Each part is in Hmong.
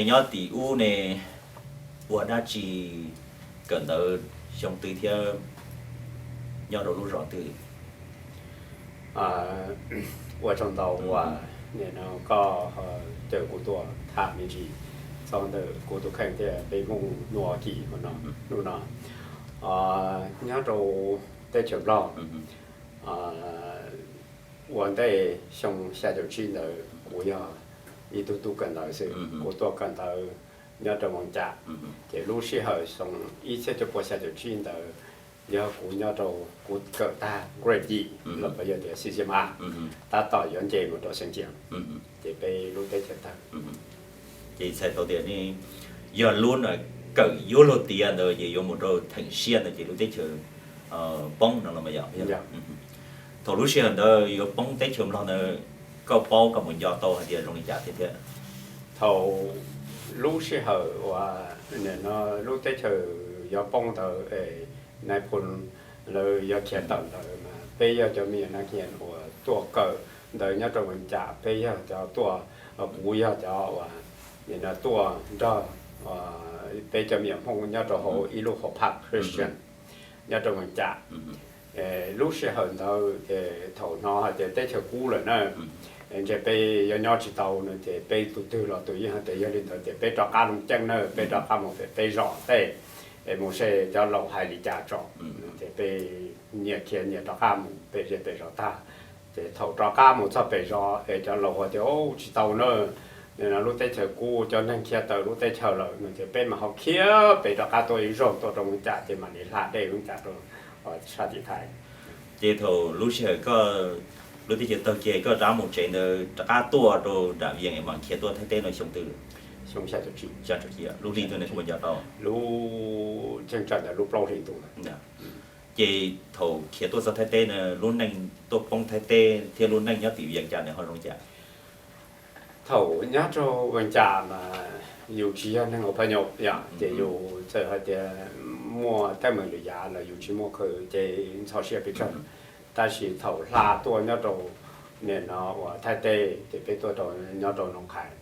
Nyob tim ub ne, ua dab tsi kawm ntawv xyoo twg thiab nyob rau lub zos twg? Ua tsaug ntau uas nim no koj caw kuv tuaj tham me ntsis txog ntawm kuv tus kheej thiab peb Hmoob hnub kis hnub no. Nyob rau teb chaws Nplog, ua ntej xyoo xya caum tsib ntawd kuv yog ib tug tub kawm ntawv xwb, kuv tuaj kawm ntawv nyob rau Moos Cas. Ces lub sij hawm xyoo ib txhiab cuaj pua xya caum tsib ntawd yog kuv nyob rau, kuv kawm tag grade yim los yog tias C C M A, tab tom yuav nce mus rau Xeev Kias, ces peb lub teb chaws tawg. Ces txhais tau tias yog lub kawm yuav luag tiav ntawd ces yuav mus rau theem siab ntawd ces lub teb chaws poob no los mas yog. Thaum lub sij hawm ntawd yuav poob teb chaws Nplog ntawd, koj paub koj mus nco tau hais tias zoo li cas thiab thiab? Thaum lub sij hawm uas lub teb chaws yuav poob ntawd, Nais Phoo lawv yuav khiav tawm ntawd mas peb yog cov me nyuam nas khias uas tuaj kawm ntawv nyob rau Moos Cas, peb yog cov tuaj, kuv yog cov uas tuaj nrog peb cov me nyuam Hmoob nyob rau hauv ib lub hauv phaj Christian nyob rau Moos Cas. Lub sij hawm ntawd ces thaum hnov hais tias teb chaws kub lawm na, ntshe peb yuav nyob tsis tau no ces peb tus twg los tus yeej hais tias yog li ntawd ces peb rov qab loo ceeb na, peb rov qab mus pem peb zos tej, es mus saib cov laus hais li cas tso. Ces peb nyias khiav nyias rov qab mus pem zej pem zos tag. Ces thaum rov qab mus txog pem zos es cov laus hais tias, Ub, tsis tau na, lub teb chaws kub, cov neeg khiav tawm lub teb chaws lawm no ces peb mam ho khiav pem rov qab tuaj ib zaug tuaj rau Moos Cas ces mam li hla dej Moos Cas rau sab tim Thaib. Ces thaum lub sij hawm koj lub teb chaws tawg kiag koj rov mus tsev ntawd rov qab tuaj rau nram Vias es mam khiav tuaj Thaib teb no xyoo twg? Xyoo xya caum tsib, lub hli twg ne kuv nco tau? Lub, cheeb tsam ntawd lub plaub hlis ntuj. Ces thaum khiav tuaj txog Thaib teb na, lub neej tuaj poob Thaib teb thiab lub neej nyob tim Vias Cas nws ho zoo li cas? Thaum nyob rau Vias Cas mas yus tsis yog neeg ua phaj nyom yom, ces yus txawm hais tias muaj teeb meem lwm yam los yus tsis muaj khaws ces ntxhov siab pes tsawg. Tab sis thaum hla tuaj nyob rau nim no uas Thaib teb ces peb tuaj rau nyob rau Noov Qhais,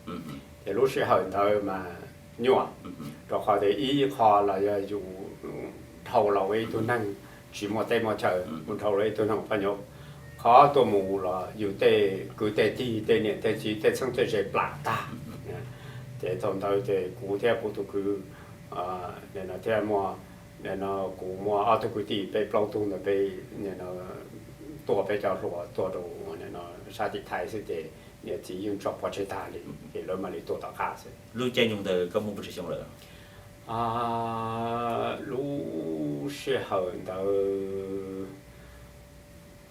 ces lub sij hawm ntawd mas nyuaj, rau qhov tias ib qho los yog yus dhau los ua ib tug neeg tsis muaj teb muaj chaw, mus dhau los ib tug neeg phaj nyom, qhov tuaj mus los yus tej kwv tej tij tej niam tej txiv tej txheeb tej ze plam tag. Ces thaum ntawd ces kuv thiab kuv tus kwv, nim no thiab muaj, nim no kuv muaj ob tug kwv tij, peb plaub tug ntawd peb nim no tuaj peb cov hluas tuaj rau nim no sab tim Thaib xwb ces niam txiv yeej tso pov tseg tag li, ces lawv mam li tuaj tom qab xwb. Lub caij nyoog ntawd koj muaj pes tsawg xyoo lawm? Lub sij hawm ntawd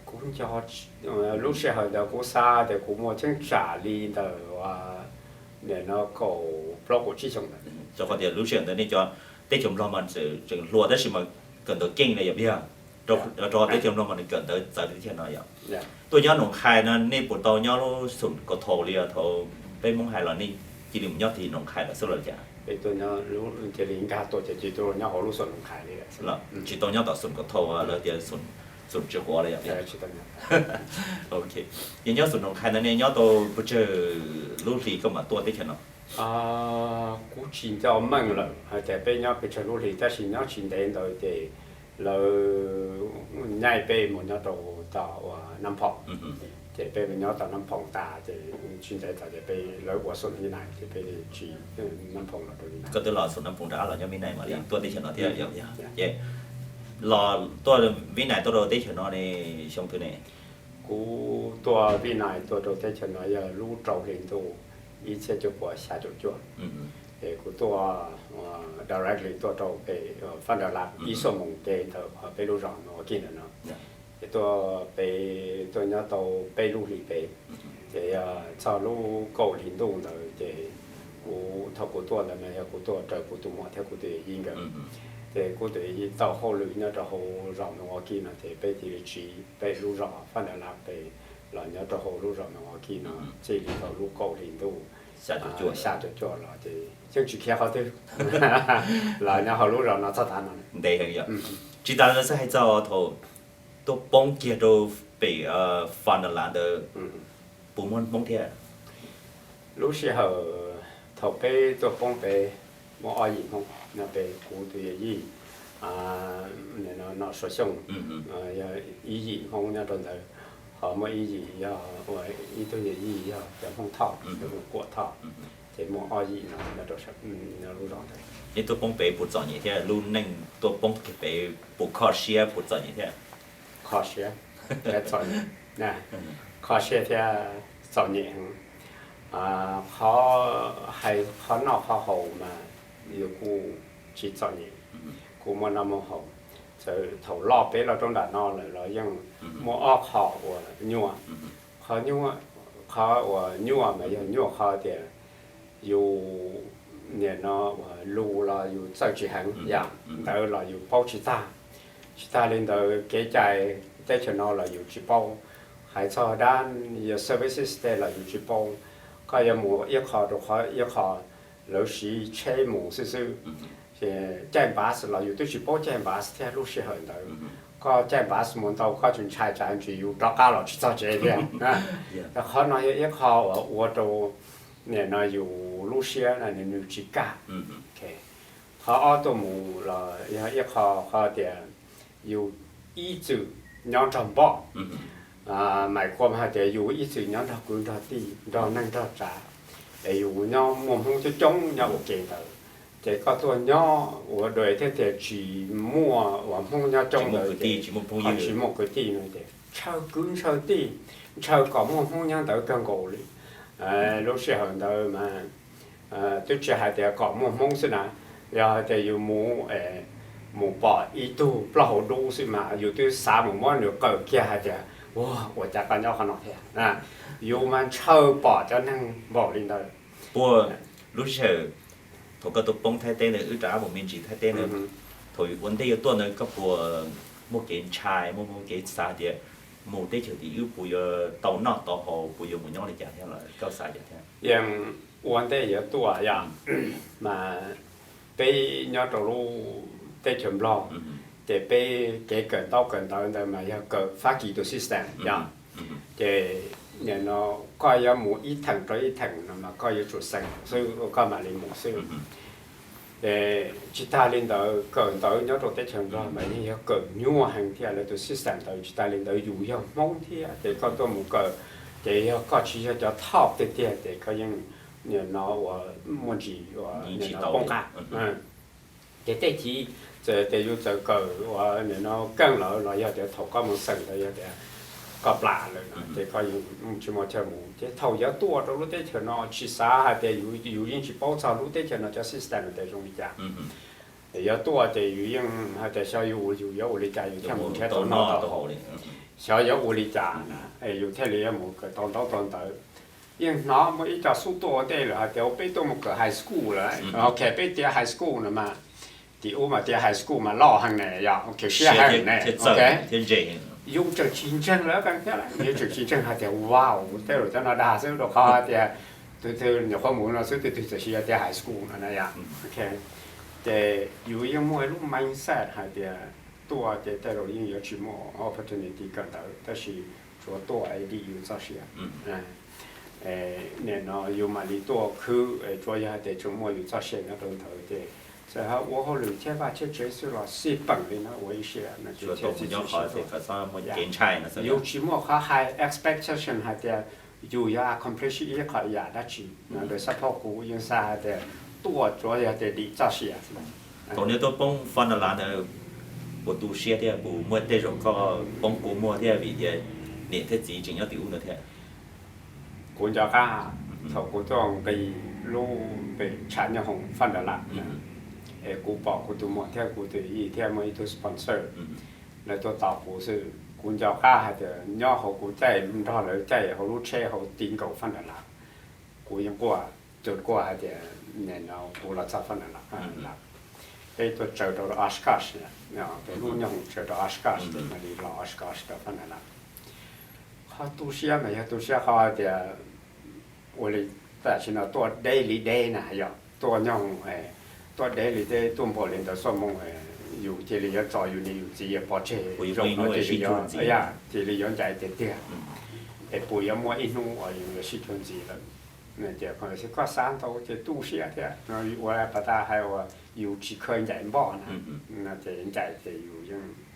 kuv nco, lub sij hawm ntawd kuv xav tias kuv muaj cheeb tsam li ntawm nim no kaum plaub kaum tsib xyoo ntawd. Rau qhov tias lub sij hawm ntawd nej cov teb chaws Nplog mas tseem hluas tab sis mas kawm ntawv keej li yom, yog rau teb chaws Nplog mas nws kawm ntawv txawv li teb chaws no yom. Tuaj nyob Noov Qhais no nej puas tau nyob lub Xoom Kaus Thau li os? Thaum peb Hmoob hais los nej cia li mus nyob tim Noov Qhais lawm xwb los cas? Cia li nkag tuaj ces cia li nyob hauv lub Xoom Noov Qhais li. Tsis tau nyob tom Xoom Kaus Thau lawv tias Xoom Tsis Quav li yom? Ces nyob Xoom Noov Qhais ntawd nej nyob tau pes tsawg lub hlis koj mam tuaj teb chaws no? Kuv tsis nco meej lawm hais tias peb nyob pes tsawg lub hlis tab sis nyob tsis ntev ntawd ces lawv nyaij peb mus nyob rau tom uas Nab Phoom, ces peb mus nyob tom Nab Phoom tas ces tsis ntev tas ces peb lawv ua Xoom Vib Nais ces peb tsis, Nab Phoom los rau Vib Nais. Koj twb los Xoom Nab Phoom rov qab los nyob Vib Nais mam li tuaj teb chaws no thiab yom? Ces los tuaj Vib Nais tuaj rau teb chaws no ne xyoo twg ne? Kuv tuaj Vib Nais tuaj rau teb chaws no yog lub rau hli ntuj ib txhiab cuaj pua xya caum cuaj. Es kuv tuaj directly tuaj rau pem Faj Nra Laj ib xuab moos ke ntawm peb lub zos no ua kij ntawm no. Ces tuaj pem, tuaj nyob tau peb lub hlis pem, ces txog lub kaum hli ntuj ntawd ces kuv, thaum kuv tuaj ntawd mas yog kuv tuaj raws kuv tus muam thiab kuv tus yawm yij nkawd. Ces kuv tus yawm yij tau hauj lwm nyob rau hauv zos no ua kij no ces peb cia li tsiv peb lub zos Faj Nra Laj pem los nyob rau hauv lub zos no ua kij no txij li thaum lub kaum hli ntuj xya caum cuaj los ces yeej tsis khiav qhov twg, los nyob hauv lub zos no txog tav no. Ntev heev yom. Tsis tas li no xwb hais txog thaum tuaj poob kiag rau pem Faj Nra Laj ntawd puas muaj Hmoob thiab? Lub sij hawm Thaum peb tuaj poob pem muaj ob yim Hmoob nyob pem, kuv tus yawm yij Nom Suav Xyooj, yog ib yim Hmoob nyob rau ntawd, ho muaj ib yim yog ua ib tug yawm yij yog cov Hmoob Thoj, cov Hmoob Kuam Thoj, ces muaj ob yim no nyob rau lub zos ntawd. Neb tuaj poob pem puas txom nyem thiab? Lub neej tuaj poob kiag pem puas kho siab puas txom nyem thiab? Kho siab thiab txom nyem, kho siab thiab txom nyem heev. Qhov hais qhov noj qhov haus mas yus kuj tsis txom nyem, kuj muaj noj muaj haus. Txawm thaum loj peb los rau nram no lawm los yeej muaj ob qho uas nyuaj. Qhov nyuaj, qhov uas nyuaj mas yog nyuaj qhov tias yus nim no uas lus los yus txawj tsis heev, yam ntawv los yus paub tsis tag. Tsis tag li ntawd kev cai teb chaws no los yus tsis paub, hais txog dab yog services tej los yus tsis paub. Koj yuav mus ib qho rau qhov ib qho, lawv siv tsheb mus xwb xwb. Caij bus los yus twb tsis paub caij bus thiab lub sij hawm ntawd. Koj caij bus mus ntau koj tsis ntshai tsam ntsis yus rov qab los tsis txog tsev thiab. Qhov no yog ib qho uas ua rau nim no yus lub siab nws tsis kaj. Qhov ob tuaj mus los yog ib qho, qhov tias yus ib txwm nyob nrog npoj, mais kuam hais tias yus ib txwm nyob nrog kwv nrog tij nrog neej nrog tsav, es yus nyob muaj Hmoob coob coob nyob ua ke ntawd, ces koj tuaj nyob ua dua thiab tias tsis muaj uas Hmoob nyob coob ntawd, tsis muaj kwv tij no ces ntshaw kwv ntshaw tij, ntshaw kom muaj Hmoob nyob ntawd kawg nkaus li. Lub sij hawm ntawd mas twb tsis hais tias kom muaj Hmoob xwb na, yog hais tias yus mus, mus pom ib tug plaub hau dub xwb mas yus twb xav mus muab nws qawm kiag hais tias, ua, ua cas koj nyob qhov no thiab? Yus mas ntshaw pom cov neeg npaum li ntawd. Puas, lub sij hawm thaum koj tuaj poob Thaib teb ntawd, wb rov qab mus me ntsis Thaib teb ntawd, thaum ua ntej yuav tuaj ntawd koj puas muaj kev ntshai, muaj, muaj kev xav tias mus teb chaws tim wb puas yuav tau noj tau haus, puas yuav mus nyob li cas thiab los koj xav cas thiab? Yeej ua ntej yuav tuaj yom, mas peb nyob rau lub teb chaws Nplog, ces peb kev kawm ntaub kawm ntawv ntawd mas yog kawm Fab Kis tus system yom. Ces nim no koj yuav mus ib theem rau ib theem no mas koj yuav tsum xeem xwb koj mam li mus xwb. Ces tsis tag li ntawd kawm ntawv nyob rau teb chaws Nplog mas yeej yog kawm nyuaj heev thiab, lawv tus system ntawd. Tsis tas li ntawd yus yog Hmoob thiab, ces koj tuaj mus kawm, ces yog koj tsis yog cov top tiag tiag ces koj yeej nim no uas muaj ntsis uas poob qab. Ces tej chiv txawm tias yus txawm kawm uas nim no keej lawm los yog tias thaum koj mus xeem ntawd yog tias koj plam lawm no ces koj yeej tsis muaj chaw mus. Ces thaum yuav tuaj rau lub teb chaws no tsis xav hais tias yus, yus yeej tsis paub txog lub teb chaws no cov system tias zoo li cas. Yuav tuaj ces yus yeej hais tias xyov yus, yus yuav ua li cas yus thiaj mus nrhiav tau noj tau haus li. Xyov yuav ua li cas na, yus thiaj li yuav mus kawm tau ntaub tau ntawv. Yeej hnov muaj ib co xub tuaj ua ntej lawm hais tias peb tuaj mus kawm high school lawm. Ok, peb tiav high school no mas, tim ub mas tiav high school mas loj heev ne, yog kawg siab heev ne. Yus tseem tsis ntseeg lawm, yus tseem tsis ntseeg hais tias wow, tej zaum cov no dag xwb, rau qhov tias tus twg nyuam qhuav mus no xwb, tus twg txawm sis yog tiav high school no na yom. Ces yus yeej muaj ib lub mindset hais tias tuaj ces tej zaum yeej yuav tsis muaj opportunity kawm ntawv, tab sis tsuav tuaj es dim yus txoj sia. Nim no yus mam li tuaj khwb, tsuav yog hais tias tseem muaj yus txoj sia nyob rau ntawd ces txawm ho ua hauj lwm thiab vaj thiab tsev xwb los xij peem li no ua ib siab no ces thiaj txi txi. Yus tsis muaj qhov high expectation hais tias yus yuav accomplish ib qho yam dab tsi no, lawv support kuv yeej xav hais tias tuaj tsuav yog tias dim txoj sia. Thaum neb tuaj poob Fab Nas Las ntawd, puas tu siab thiab puas muaj tej zaum koj poob kua muag thiab vim tias niam thiab txiv tseem nyob tim ub ntawd thiab? Kuv nco qab thaum kuv tuaj nqis lub pem tshav nyooj hoom Fab Nas Las, es kuv pom kuv tus muam thiab kuv tus yij thiab muaj ib tug sponsor, lawv tuaj tos kuv xwb. Kuv nco qab hais tias nyob hauv kuv caij nrog lawv caij hauv lub tsheb hauv ti nkaus Fab Nas Las, kuv yeej quaj, cuag quaj hais tias nim no kuv los txog Fab Nas Las. Peb tuaj tsaws rau Oshkosh, peb lub nyooj hoom tsaws rau Oshkosh, peb mam li los Oshkosh rau Fab Nas Las. Qhov tu siab mas yog tu siab qhov hais tias ua li tam sim no tuaj daily day na yom, tuaj nyooj, tuaj daily day tuaj npaum li ntawd xuab moos, yus cia li yuav tso yus niam yus txiv pov tseg zoo no, cia li yuav ncaim tiag tiag. Es puas yuav muaj ib hnub uas yus yuav sib cuag ntxiv lawm? Ces koj xav ntau ces tu siab thiab no, ua pas tas hais uas yus tsis khaws ncaim npoj na, ces ncaim ces yus yeej